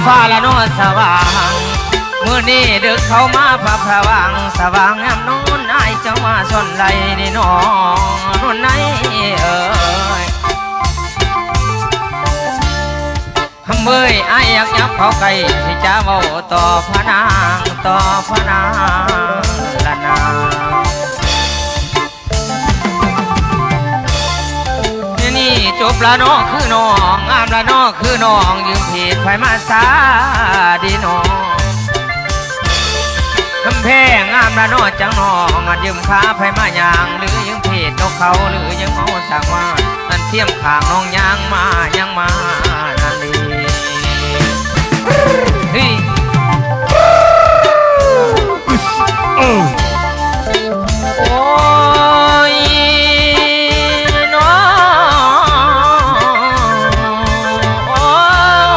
ຟ້າລະນອນສະຫວ່າງ ມື້ນີ້ດຶກເຂົ້າມາພາພະຫວ່າງ ສະຫວ່າງຍາມນອນ ອ້າຍເຈົ້າມາຊ່ອນໄຫຼນີ້ນ້ອງ ນວນໃນເອີຍ. ຄຳເອີຍ ອ້າຍຢາກຫຍັບເຂົ້າໃກ້ ຊິຈະເວົ້າຕໍ່ພະນາງ ຕໍ່ພະນາງລະນາ. ດຽວນີ້ຈົບລະເນາະຄືນ້ອງ ງາມລະເນາະຄືນ້ອງ ຢືມເພດໃຜມາສາດີນ້ອງ ກຳແພງງາມລະເນາະຈັ່ງນ້ອງ ມັນຢືມຂາໃຜມາຍ່າງ ຫຼືຢືມເພດນົກເຂົາ ຫຼືຍັງເອົາສັງວາ ອັນທຽມຂ້າງນ້ອງຍ່າງມາ ຍ່າງມານັ້ນເດ. ເຮີ້ຍ ໂອ້ຍ ນ້ອງ ໂອ້ຍ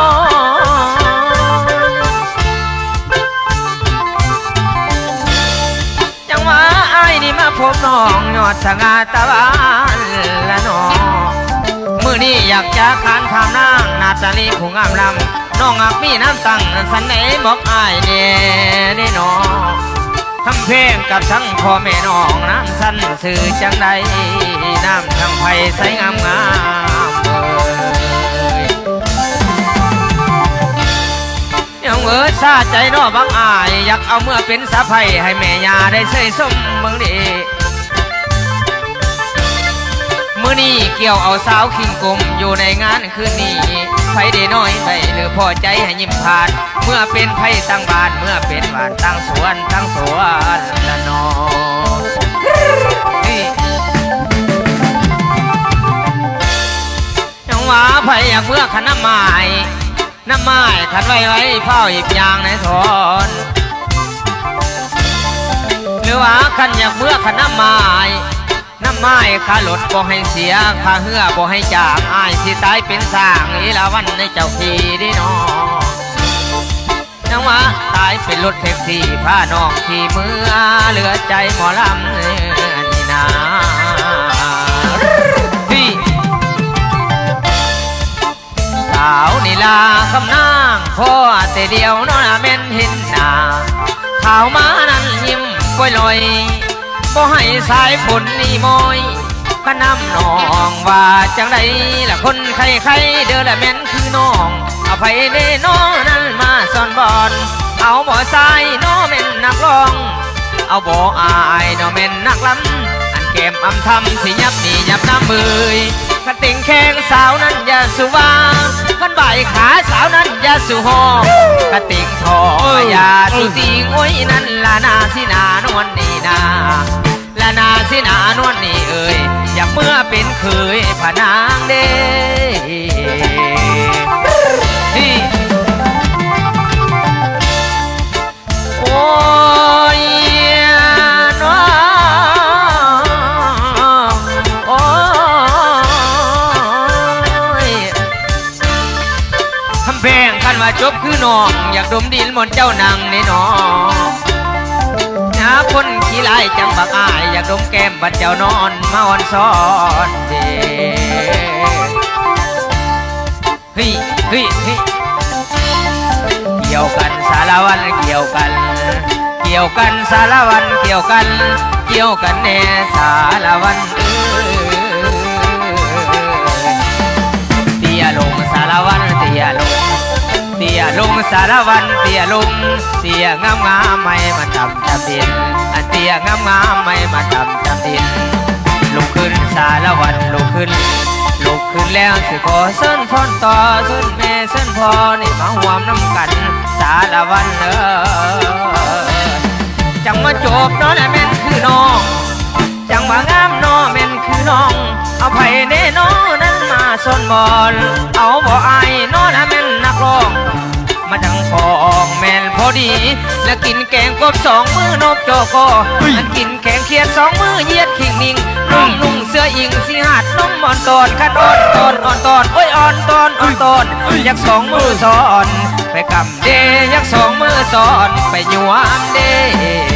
ຈັ່ງວ່າອ້າຍນີ້ມາພົບນ້ອງ ຍອດສະຫງ່າຕາຫວານລະນ້ອງ ມື້ນີ້ຢາກຈະຄານຖາມນາງ ນາດຕາລີຜູ້ງາມລ້ຳ ນ້ອງຫາກມີນາມຕັ້ງ ອັນສັນໃດບອກອ້າຍແດ່ເດ້ນ້ອງ. ຄຳແພງກັບທັງພໍ່ແມ່ນ້ອງ ນາມສັນຊື່ຈັ່ງໃດ ນາມທັງໃຜໃສງາມໆ ເອີຍ. ຍັງເອີຊາໃຈເນາະບັກອ້າຍ ຢາກເອົາເມືອເປັນສະໃພ້ ໃຫ້ແມ່ຍ່າໄດ້ເຊີຍຊົມເບິ່ງເດ. ມື້ນີ້ກ່ຽວເອົາສາວຄິງກົມ ຢູ່ໃນງານຄືນນີ້ ໃຜເດນ້ອຍໄດ້ຫຼືພໍໃຈໃຫ້ຍິ້ມຜ່ານ ເມືອເປັນໄພຕັ້ງບ້ານ ເມືອເປັນຫວານຕັ້ງສວນ ຕັ້ງສວນລະນ້ອງ. ຍັງວ່າໃຜຢາກເມືອຄັນນຳອ້າຍ ນຳອ້າຍຄັນໄວໄວ ຟ້າວຮີບຍ່າງໃນຖອນ ຫຼືວ່າຄັນຢາກເມືອຄັນນຳອ້າຍ ນຳອ້າຍ ຄ່າລົດບໍ່ໃຫ້ເສຍ ຄ່າເຮືອບໍ່ໃຫ້ຈ້າງ ອ້າຍຊິຕາຍເປັນຊ້າງເອລາວັນໃນເຈົ້າຂີ່ເດ້ນ້ອງ. ຍັງວ່າຕາຍເປັນລົດແທັກຊີ ພານ້ອງຂີ່ເມືອ ເຫຼືອໃຈໝໍລຳນີ້ນາ. ສາວນິລາຄຳນາງ ພໍແຕ່ດຽວເນາະ ລະແມ່ນເຫັນໜ້າ ຂາວມານັ້ນຍິ້ມປ່ອຍລອຍ ບໍ່ໃຫ້ສາຍຝົນນີ້ມອຍ ຂະນຳນ້ອງວ່າຈັ່ງໃດລະຄົນໄຄໆ ເດີລະແມ່ນຄືນ້ອງ ເອົາໃຜແນ່ເນາະນັ້ນມາສອນບອນ ເອົາບໍ່ຊາຍເນາະແມ່ນນັກຮ້ອງ ເອົາບໍ່ອາຍເນາະແມ່ນນັກລຳ ອັນແກ້ມອຳທຳຊິຫຍັບໜີຫຍັບນຳເອີຍ. ຄັນເຕັງແຂ້ງສາວນັ້ນຢ່າສູ່ວ່າ ຄັນບາຍຂາສາວນັ້ນຢ່າສູ່ຮ້ອງ ຄັນເຕັງທ້ອງ ເອີ ຢ່າສູ່ຕີງ ໂອ້ຍ ນັ້ນລະນາຊິນານວນນີ້ນາ ລະນາຊິນານວນນີ້ເອີຍ ຢາກເມືອເປັນເຂີຍພະນາງເດ້. ໂອ້ຍ ນ້ອງ ໂອ້ຍ ຄຳແພງ ຄັນວ່າຈົບຄືນ້ອງ ຢາກດົມດິນບ່ອນເຈົ້ານັ່ງເດ້ນ້ອງ ຫາຄົນຂີ້ລາຍຈັ່ງບັກອ້າຍ ຢາກດົມແກ້ມບ່ອນເຈົ້ານອນ ມາອອນຊອນເດ້. ເຮີ້ຍ ເຮີ້ຍ ເຮີ້ຍ ກ່ຽວກັນສາລະວັນ ກ່ຽວກັນ ກ່ຽວກັນສາລະວັນ ກ່ຽວກັນ ກ່ຽວກັນແນ່ສາລະວັນເອີຍ. ເຕ້ຍລົງສາລະວັນ ເຕ້ຍລົງ ເຕ້ຍລົງສາລະວັນ ເຕ້ຍລົງ ເຕ້ຍງາມໆ ໃຫ້ມັນຕ່ຳຈຳດິນ ອັນເຕ້ຍງາມໆ ໃຫ້ມັນຕ່ຳຈຳດິນ. ລຸກຂຶ້ນສາລະວັນ ລຸກຂຶ້ນ ລຸກຂຶ້ນແລ້ວຊິຂໍເຊີນພອນຕໍ່ ເຊີນແມ່ເຊີນພໍ່ນີ້ມາຮ່ວມນຳກັນ ສາລະວັນເອີຍ. ຈັ່ງວ່າຈົບເນາະ ລະແມ່ນຄືນ້ອງ ຈັ່ງວ່າງາມເນາະ ແມ່ນຄືນ້ອງ ເອົາໃຜແນ່ເນາະນັ້ນມາສອນບອນ ເອົາບໍ່ອາຍເນາະ ລະແມ່ນນັກຮ້ອງ ມາທັງຂອງແມ່ນພໍດີ ລະກິນແກງກົບສອງມື້ນົບຈໍກໍ ເຮີ້ຍ ອັນກິນແກງຂຽດສອງມື້ຢຽດຂີງໜິງ ເຮີ້ຍ ນ້ອງນຸ່ງເສື້ອອີງຊິຫາດນົມອອນຕອນ ຄັນອອນຕອນ ອອນຕອນ ໂອ້ຍ ອອນຕອນ ອອນຕອນ ເຮີ້ຍ ຢາກສອງມື້ ເຮີ້ຍ ສອນໄປກຳເດ ຢາກສອງມື້ ສອນໄປຍວມເດ.